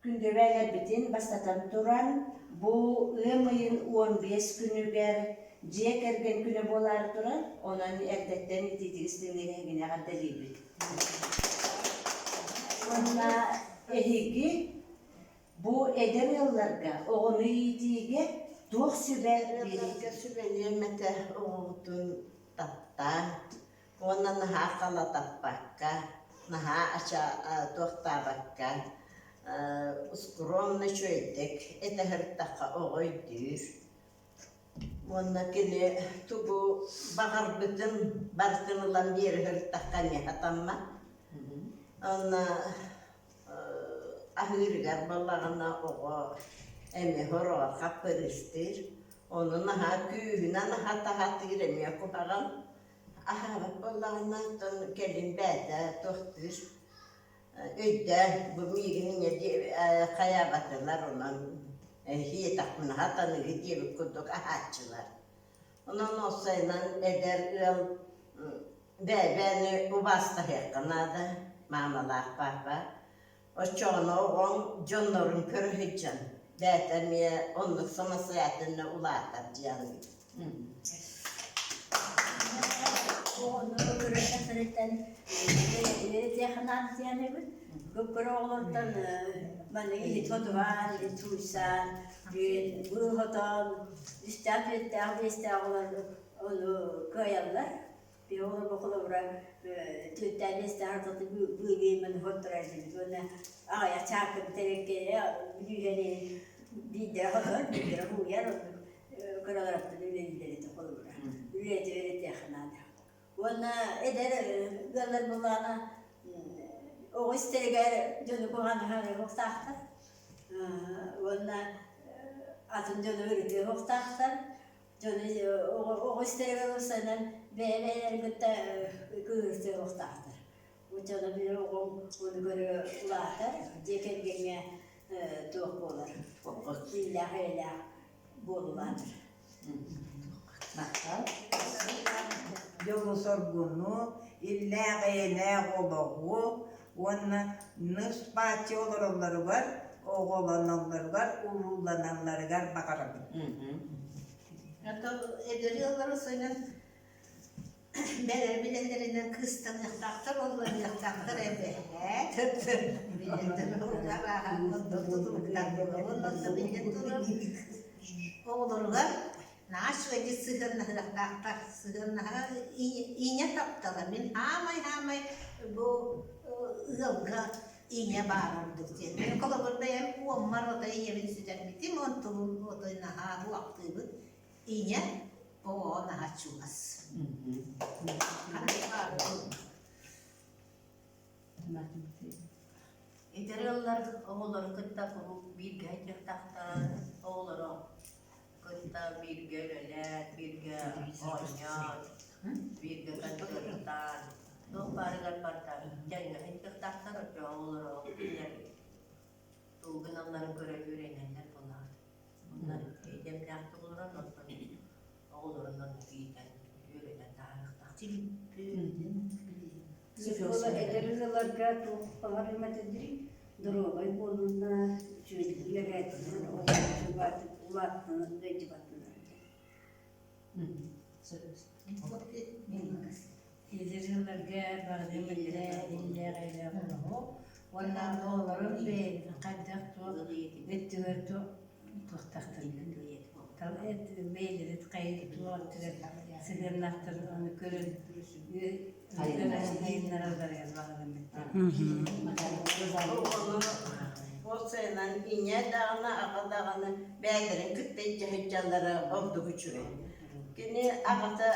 Күндүбээлэрбитин бастатан туран, бу ыам ыйын 15 күнүгэр дьиэ кэргэн күнэ буолаары турар, онон эрдэттэн итиитик истиҥник эһигини эҕэрдэлиибит. Уонна эһиги бу эдэр ыалларга оҕону иитиигэ туох сүбэ Ыалларга сүбэлиэм этэ оҕоҕутун таптаан уонна наһаа халатаппакка, наһаа туохтаабакка, скромно үчүгэйдик этэ сырыттахха оҕо өйдүүр. Уонна кини тугу баҕарбытын барытын ылан биэрэ сырыттахха эмиэ сатаммат. Уонна аһыырыгар буоллаҕына оҕо эмиэ сороҕор хаппырыыстыыр. Ону наһаа күүһүнэн аһатаһатыыр эмиэ куһаҕан. Аһаабат буоллаҕына, оттон кэлин бэйэтэ туохтуур өйдөөн, бу миигин инньэ хайаабатылар, онон иэтэхпинэ сатаныыһы диэбит курдук аһааччылар. Онон уопсайынан эдэр ыал бэйэ-бэйэни убаастаһыахха наада, маамалаах паапа. Оччоҕуна оҕоҥ дьоннорун көрө сылдьан, бэйэтэ эмиэ оннук самостоятельно улаатар диэн. Оҕону көрө сылдьан үөрэтиэхинаансыйаныбыт. Көккөрө оҕолортон манныгы иһит хотуһаан, иһит сууйсаан, быыл хотоон, үстээх, түөртээх, биэстээх оҕолор ону кыайаллар. Биһиги холобура түөртээх биэстээх ортото быыбыймын хотторор этибит уонна аҕыйах чаакын тэрэккэйэ бүлүүһэни биирдэрэ хотор, биирдэрэ һууйар оннук кыраларыттан үлэлииллэр этэ холобура. Үлэтэ үөрэтиэххэ наада. Уонна эдэр ыаллар буоллаҕына оҕо истэригэр дьону куһаҕан уохтаахтар уонна атын дьону өрүтүө уохтаахтар Дьону оҕо истэригэр ылсанан бэйэ-бэйэлэрин кытта кыыһырсыахтаахтар. Дьоно били оҕоҥ ону көрө улаатар, дьиэ кэргэҥҥэ туох буолар, иллээх-эйэлээх буола улаатар. Махтал. Дьолу-соргуну, иллээх-эйэлээх олоҕу уонна нус-бааччы олороллоругар, оҕолоноллоругар, урууланалларыгар баҕарабын. Эдэр ыаллары сойон бэлэр билэллэринэн кыыстаныахтаахтар, уолланыахтаахтар эбээт. Оҕолоругар наһаа үчүгэйдик сыһыаннаһыахтаахтар. Сыһыаннаһа ийэ таптала. Мин аамай-аамай бу ыалга ийэ баар ордук диэн. Мин холобур бэйэм уоммар отой ийэбин сүтэрбитим, онтубун отой наһаа уохтуубут. Ийэ оҕоҕо наһаа чугас. Эдэр ыаллар оҕолору кытта куруук бииргэ сылдьыахтаахтар, оҕолоро кытта бииргэ үлэлээн, бииргэ оонньоон, бииргэ концертаан, туох баарыгар барыта тэҥҥэ сылдьыахтаахтар, оччоҕо оҕолоро кинилэр тугу гыналларын көрө үөрэнэллэр буоллаҕа. Онно эйдэмнээхтик олорон, оттон оҕолорун оннук иитэн, үөрэтэн таһаарыахтаахтар. Оскуола эдэр ыалларга туох баҕар этэллэрий? Доруобай буоллуннар, үчүгэйдик үлэлээтиннэр, улааттынар, ыалдьыбатыннар Эдэр ыалларга баҕарыам этэ иллээх-эйэлээх олоҕу уонна оҕолорун бэйэлэрин хайдах туох өттүгэр туохтаахтарын бэйэлэрин туох өттүгэр сыһыаннаахтарын ону көрөн сайыннаралларыгар баҕарыам этэ. Оҕону уопсайынан ийэ даҕаны, аҕа даҕаны бэйэлэрин кытта илдьэ сылдьаллара ордук үчүгэй. Кини аҕата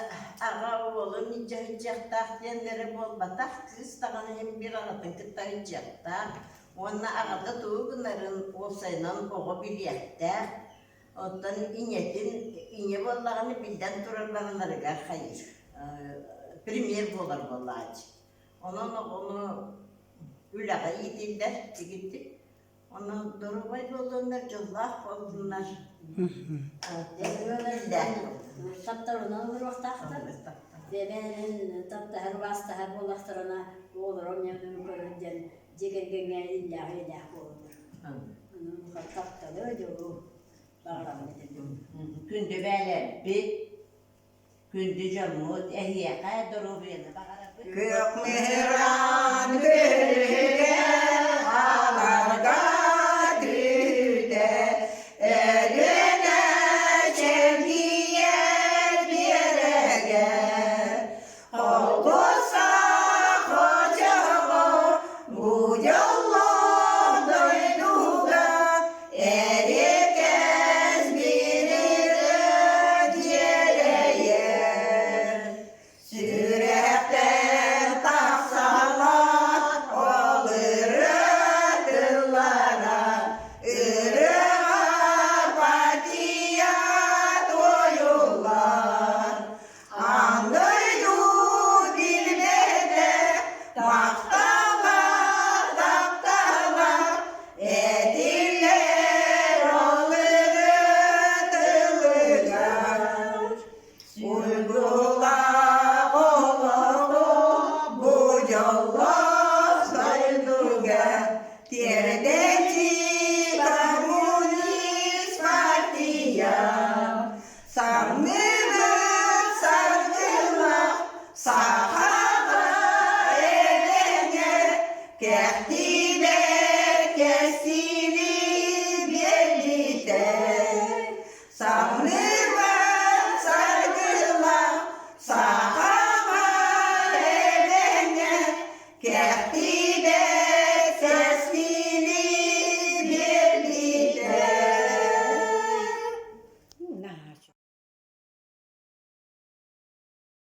аҕа уолун илдьэ сылдьыахтаах диэннэрэ буолбатах, кыыс даҕаны иһин биир аҕатын кытта сылдьыахтаах уонна аҕата тугу гынарын уопсайынан оҕо билиэхтээх. Оттон ийэтин ийэ буоллаҕына биллэн турар барыларыгар хайыыр пример буолар буоллаҕа Онон оҕону үлэҕэ иитиллэр тигиттик. Онон доруобай буоллуннар, дьоллоох буоллуннар. Тапталынан олоруохтаахтар. Бэйэ-бэйэлэрин таптаһар, убаастаһар буоллахтарына, оҕолоро эмиэ көрөн диэн дьиэ кэргэҥҥэ иллээх-эйэлээх буолаллар. Онон тапталы, дьолу баҕарабын этим. Күндү бээлэрбит, күндү дьоммут, эһиэхэ доруобуйаны баҕарабыт. Күөх мыраан күлүгэ аларга түүтэ Өлүөнэ чэлгийэр биэрэгэ Холкуоса хочоҕо бу дьоллоох дойдуга Эриэкэс биир дьиэлэйэр Сүрэхтэн тахсаллар ол ырыа тыллара, ырыаҕа партия туойуллар. Аан дойду билбэтэ махтала, таптала, этиллэр ол ырыа тылыгар. Уйгулаах олоҕу бу дьоллоох дойдуга тиэрдээччи коммунист партия самныбыт саргылаах сахаҕа этэҥҥэ кэхтии.